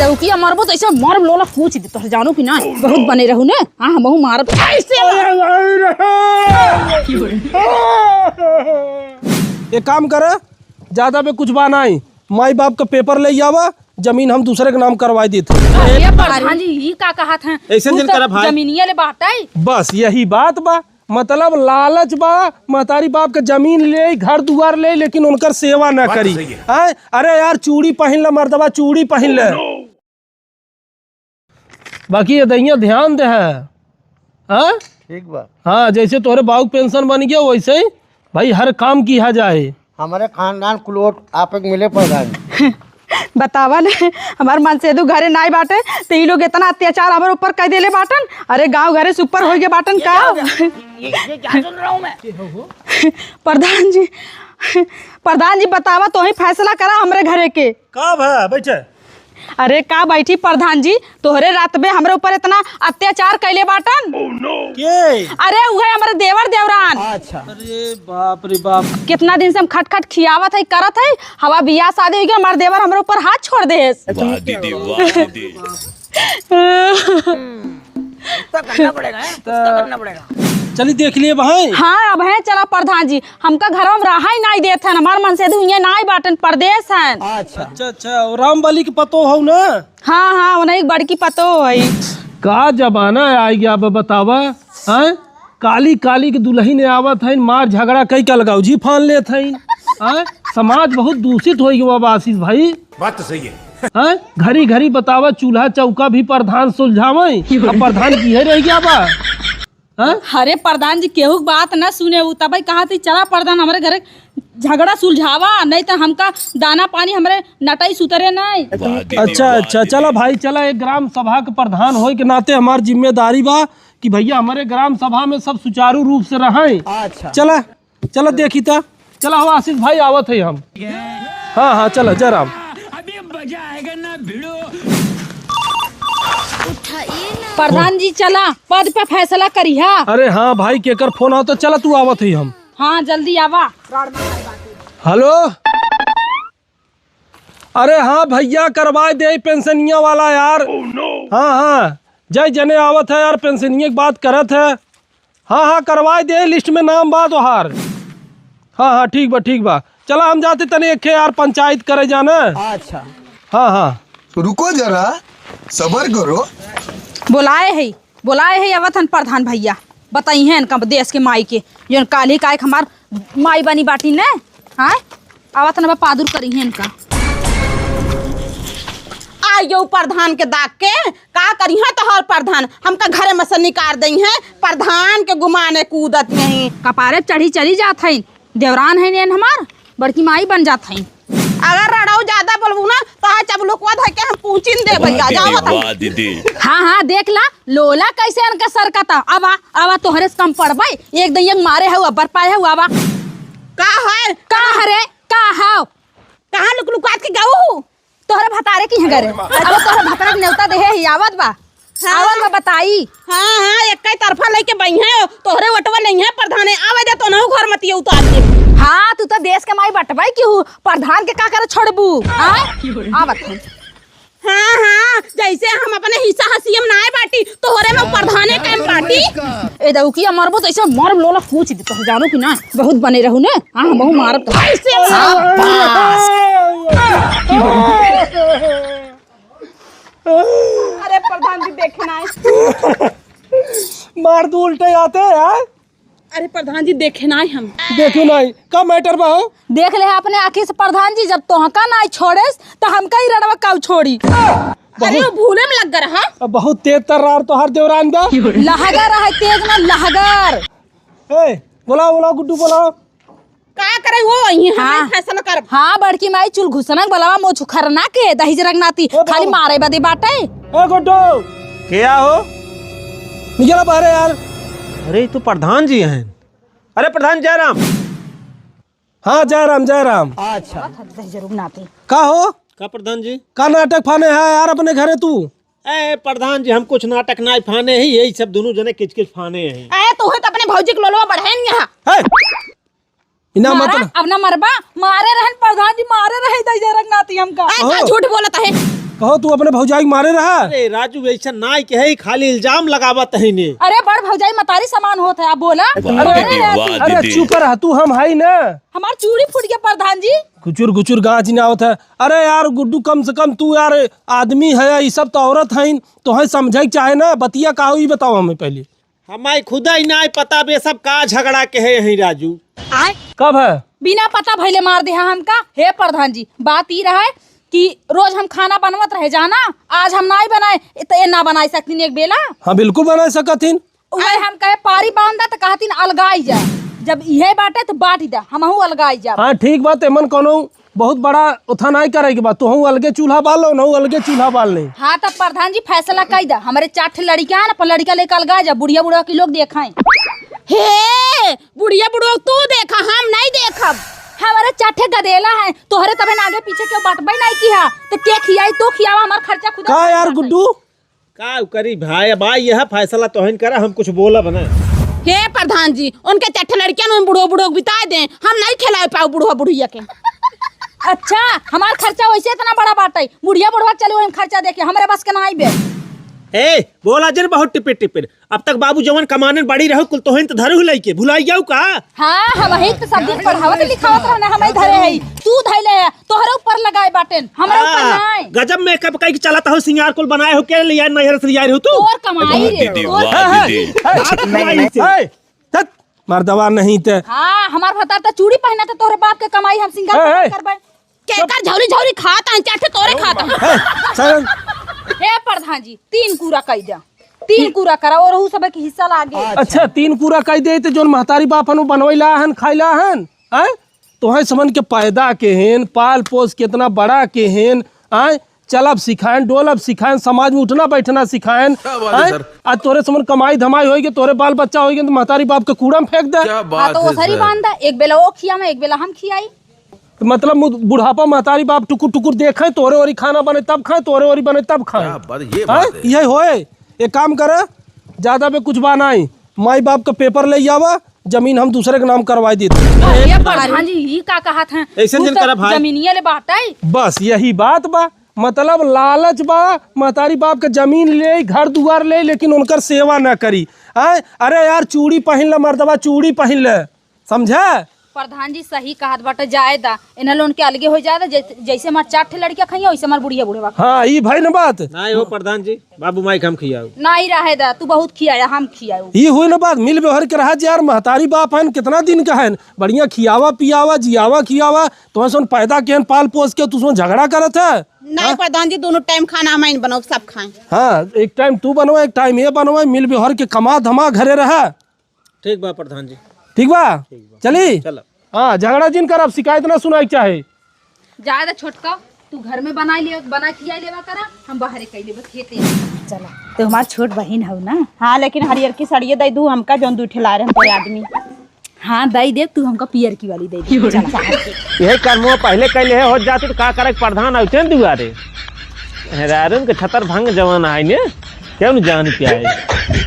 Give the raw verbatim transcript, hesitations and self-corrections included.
तो किया मरबो तो ऐसे मरब लोला कूच दे तोहर जानू कि ना। बहुत बने रहू ने। हाँ, हमहू मारब। ऐसे एक काम करे, ज्यादा में कुछ बा नाई, माई बाप का पेपर ले आवा, जमीन हम दूसरे के नाम करवाई देत हैं। अरे प्रधान जी, ई का कहत हैं? ऐसे तू जन तो करा भाई। जमीनिया ले बाटै। बस यही बात बा, मतलब लालच बा, महतारी बाप के जमीन ले, घर दुआर ले, लेकिन उनकर सेवा ना बात तो करी। सही है। हैं? अरे यार, चूड़ी पहिन ले मर्दवा, चूड़ी पहिन ले। बाकी ये दैया ध्यान दे है। हाँ? ठीक बा। हाँ, जैसे तोहरे बाऊ के पेंशन बन गया, वैसे ही भाई हर काम किहा जाए। हमरे खानदान कुल वोट आप एक मिले प्रधान। बतावा ले, हमार मनसेदू घरे नाई बाटे, तो ई लोग इतना अत्याचार हमरे ऊपर कर देले बाटन। अरे गाँव घरे से ऊपर हो गए बाटन का? ये, ये क्या सुन रहा हूँ मैं? प्रधान जी, प्रधान जी बतावा, तोही फैसला करा हमरे घरे के। का भा, बैठे। अरे का बैठी प्रधान जी, तोहरे रात में हमरे ऊपर इतना अत्याचार कैले बाटन। के? अरे उहे हमरे देवर देवरान। अच्छा। अरे बाप रे बाप। कितना दिन से हम खट खट खियावत है, करत है, हवा बियाह शादी हो गया, हमार देवर हमरे ऊपर हाथ छोड़ देस। वाह दीदी, वाह दीदी। कुछ तो करना पड़ेगा, हैं? कुछ तो करना पड़ेगा। चली देख लिए भाई। हाँ, अब है चला प्रधान जी, हमका घरवा में रहा ही नाई देत हन, हमार मनसेदू हियाँ नाई बाटन, परदेस हन। अच्छा। अच्छा, अच्छा, और राम बली के पतो हो ना? हाँ, हाँ, उन्हें एक बड़की पतो है। का जमाना आ गया अब बतावा, हैं? काली काली के दुल्हन आवत है, मार झगड़ा कई का लगाओ जी फान लेत है, हैं? समाज बहुत दूषित हो गया अब आशीष भाई। बात तो सही है। हैं? घरी घरी बतावा, चूल्हा चौका भी प्रधान सुलझावे, अब प्रधान की है रह गया बा। हाँ? अरे प्रधान जी, केहू के बात ना सुने, उ तबई कहा थी, "चला प्रधान, हमरे घरे झगड़ा सुलझावा, नहीं तो हमका दाना पानी हमरे नटई सुतरे नहीं।" अच्छा, अच्छा, चला भाई, चला, एक ग्राम सभा के प्रधान होए के नाते हमार जिम्मेदारी बा कि भैया हमरे ग्राम सभा में सब सुचारू रूप से रहें। अच्छा। चला, चला देखी ता, चला हो आशीष भाई, आवत है हम। हाँ, हाँ, चला, जय राम। प्रधान जी, चला, पद पे फैसला करिहा। अरे हाँ भाई, केकर फोन आओ तो चला, तू आवत है हम। हाँ, जल्दी आवा। हेलो, अरे हाँ भैया, करवाए दे पेंशनिया वाला यार। हाँ, हाँ, जय जने आवत है यार, पेंशनिया की बात करत है। हाँ, हाँ, करवाए दे, लिस्ट में नाम बा तोहार। हाँ, हाँ, ठीक बा, ठीक बा। चला, हम जाते तनी एक यार पंचायत करे जाना। अच्छा। हाँ, हाँ। रुको जरा, सबर करो। बोलाए है, बोलाए है, आवत हन प्रधान भैया, बताई हैं इनका देश के माई के, जो काली का एक हमार माई बनी बाटी ने, हाँ? आवत न बा, पादुर करी हैं इनका। आइयो प्रधान के दाग के, का करी हैं तोहर प्रधान? हमका घरे में से निकाल दई हैं, प्रधान के गुमाने कूदत नहीं। कपारे पे चढ़ी चली जात है, देवरान है नेन हमार, बड़की माई बन जात है। अगर रड़ाऊ ज्यादा बोलबू ना, तो आज अब लोकवा धर के हम पूछिन दे भैया, वाह दीदी, जावत है। वाह दीदी। हाँ, हाँ, देख ला, लोला कैसे इनका सरकता। अब आ, अब आ, तोहरे से कम पड़बे, एक दइया मारे हऊ, अब्बर पाए हऊ, अब आ। का है? का हरे? का हऊ? कहाँ लुक लुकात के गऊ? तोहरे भतारे की हैं घरे। अब तोहरे भतारे के नेवता देहे ही आवत बा। हाँ। आवत बा बताई। हाँ, हाँ, एक तरफा लेके बइहे, तोहरे वोटवा लेइहे प्रधाने, आवे दे तो नहु घर मतिया उतार के। हाँ, तू तो देश के माई बटबे की हूँ, प्रधान के का करे छोड़बू? आय? आवत है। हाँ, हाँ, जैसे हम अपने हिस्सा हसीम नाय बाटी, तोहरे में प्रधाने कायम बाटी। ए दउकिया मरबो तो ऐसे मरब लोला कूच दे, तोहरे जानो कि ना, बहुत बने रहू ने। हाँ, हमहू मारब तो। ऐसे मार। अरे प्रधान जी, देखे ना। मार दू उल्टे आते हैं यार। अरे प्रधान जी, देखे ना हम। देखे ना, का मैटर बा हो? देख ले अपने आँखी से प्रधान जी, जब तोहका ना छोड़ेस, तो हमका ही रड़वा काऊ छोड़ी। अरे बहुत वो भूले में लग गया, हाँ? अब बहुत तेज तर्रार तोहार देवरान बा। लहगर है, तेज ना लहगर। ए, बोलाओ, बोलाओ, गुड्डू बोलाओ। का करे वो वही, हम हाँ। फैसला करब। हाँ, बड़की माई चुल घुसनक बलवा मोछ खरना के दहिजरक नाती, ए, खाली बाबा। मारे बदे बाटे। ए, गुड्डू। क्या हो? निकला बाहर यार। अरे, ये तो प्रधान जी हैं। अरे, प्रधान जयराम। हाँ, जयराम, जयराम। अच्छा। दहिजरक नाती। का हो? का प्रधान जी? का नाटक फाने है यार अपने घरे तू? ए, प्रधान जी, हम कुछ नाटक नाई फाने ही, यही सब दोनों जने किचकिच फाने हैं। ए, तू है तो अपने भौजी के लोलवा बढ़े नहीं यहाँ। हे! इना मारा, मतलब अब ना मरबा, मारे रहन प्रधान जी, मारे रहे दहिजरक नाती हमका। ए, का ओहो। झूठ बोलत है? कहो, तू अपने भौजाई के मारे रहा? अरे राजू, ऐसा नाई के है, खाली इल्जाम लगावत है ने। अरे बड़ भौजाई मतारी समान होत है, आप बोला। वाह अरे दीदी, यार, वाह अरे दीदी। चुप रह तू, हम हई ना। हमार चूड़ी फूट गया प्रधान जी। गुचुर गुचुर गाँच ना होत है। अरे यार गुड्डू, कम से कम तू यार आदमी है, ई सब तो औरत हईन, तोहैं समझे के चाहे ना। बतिया का हो, ई बताओ हमें पहले। हमाई खुदा ही नाई पता बे सब का झगड़ा के है यही राजू। कब है? बिना पता भइले मार देहा हमका। हे प्रधान जी, बात ई रहा है कि रोज हम खाना बनवत रहे जाना, आज हम नाई बनाए, त ए ना बनाई सकतीन एक बेला? हाँ, बिल्कुल बनाए सकतीन। उहे हम कहे पारी बांध दा, त कहतीन अलगाई जा। जब इहे बाटे त बांट दा, हमहू अलगाई जा। हाँ, ठीक बात, एमन कौनो बहुत बड़ा ओथा नाई करे के बा, तोहू अलगे चूल्हा बाल लो, नहू अलगे चूल्हा बाल ले। हाँ, तब प्रधान जी फैसला कई दा, हमरे चार ठे लड़िका है ना, अपन लड़िका लेके अलगा जा, बुढ़िया बुढ़वा के लोग देखाएं। हे, बुढ़िया बुढ़वा तू देखा, हम नहीं देखब। हमारे चार ठे गदेला है, तोहरे तबे ना आगे पीछे केहू बटबे नहीं किहा, तो के खियाई, तू खियावा, हमार खर्चा खुद का यार गुड्डू? का करी भाई, अब आई यह फैसला तोहन करा, हम कुछ बोलब ना। हे प्रधान जी, उनके चार ठे लड़कियन में बुढ़ो बुढ़ो बिताए दे, हम नहीं खिलाए पाऊ बुढ़वा बुढ़िया के। अच्छा, हमार खर्चा वैसे इतना बड़ा बाटे, बुढ़िया बुढ़वा चले वही खर्चा देके, हमरे बस के ना आइबे। ए, बोला जिन बहुत टिपिर टिपिर। अब तक बाबू जवन कमाने बड़ी रहो, कुल तोहन तो धरू लइके, भुलाई जाऊ का? हाँ, हम ही तो सब दिन पढ़ावत लिखावत रहना, हम ही धरे है। तू धैले है, तोहरे ऊपर लगाए बाटेन, हमरे ऊपर हाँ, नाय। गजब मेकअप कई के चलत हो, सिंगार कुल बनाए हो, के लिया नैहर से लिया रहो तू? तोर कमाई वाह रे, दीदी, तोर वाह कमाई। दीदी। ए, बात कमाई से। ए, धत, मर्दवा नहीं ते। हाँ, हमार भतार त चूड़ी पहना त तोहरे बाप के कमाई हम सिंगार ए, ए। करबे। केकर झौरी झौरी खात हैं, चार ठे तोरे खात हैं। ए, सालन। हे प्रधान जी, तीन कूरा कई द्या, तीन कूरा करा और उ सब के हिस्सा लागे। अच्छा, तीन कूरा कई दे त जोन महतारी बाप हन, उ बनवैला हन, खाइला हन, हैं? तोहैं समन के पैदा के हेन, पाल पोस के इतना बड़ा के हेन, आय, चलब सिखाएन, डोलब सिखाएन, समाज में उठना बैठना सिखाएन, क्या बात है आय? सर? आज तोरे समन कमाई धमाई होई के, तोरे बाल बच्चा होई के, तो महतारी बाप के कूड़ा में फेंक दे। क्या हाँ, बात तो वो है सरी सर? बांधा, एक बेला वो खियावा, एक बेला हम खियाई। तो मतलब मु-, बुढ़ापा महतारी बाप टुकुर टुकुर देखे, तोरे ओरी खाना बने तब खाए, तोरे ओरी बने तब खाए। क्या बात, ये आय? बात है। यही होए, एक काम करे, ज्यादा बे कुछ बा नाई, माई बाप का पेपर ले आवा, जमीन हम दूसरे के नाम करवाई देते। ये प्रधान जी, ई का कहत हैं? ऐसे तू दिन तो करा भाई। जमीनिया ले बाटै। बस यही बात बा, मतलब लालच बा, महतारी बाप के जमीन ले, घर दुआर ले, लेकिन उनकर सेवा ना करी। आय, अरे यार, चूड़ी पहिन ले मर्दवा, चूड़ी पहिन ले, समझे? प्रधान जी सही कहत बाटे, जाए दा, इन्हन लोगन के अलगे हो जाए दा, जै-, जैसे हमार चार ठे लड़किया खाइया, वैसे हमार बुढ़िया बुढ़वा खाइया। हाँ, ई भाई न बात। नाई हो प्रधान जी, बाबू माई के हम खियाऊ। नाई रहे दा, तू बहुत खियाया, हम खियाऊ। ई हुई न बात, मिल बेहर के रहा जे यार, महतारी बाप हन, कितना दिन का हन, बढ़िया खियावा पियावा, जियावा खियावा, तोहन सोन पैदा केहन पाल पोस के, तू सोन झगड़ा करत है? नाई हाँ? प्रधान जी, दोनों टाइम खाना हम ही बनोब, सब खाएं। हाँ, एक टाइम तू बनवा, एक टाइम ये बनवा, मिल बेहर के कमा धमा घरे रहा। ठीक बा प्रधान जी। ठीक बा? ठीक बा। चली? चला। हाँ, झगड़ा जिन करब, शिकायत ना सुनाई के चाहे। जाए दा छोटका, तू घर में बनाई ले, बना खियाई लेवा करा, हम बाहरे कई लेबे खेते। चला, तू हमार छोट बहिन हऊ ना? हाँ, लेकिन हरियर की सड़िए दई दू हमका, जौन दू ठे लाए रहन तोरे आदमी। हाँ, दई देब, तू हमका पियर की वाली दई दे। चला। यही कर्मवा पहले कई लेहे होत जाती तो का करे के प्रधान अउते न दुआरे। मेहरारून के छतर भंग जवान आए ने, केहू न जान के आए।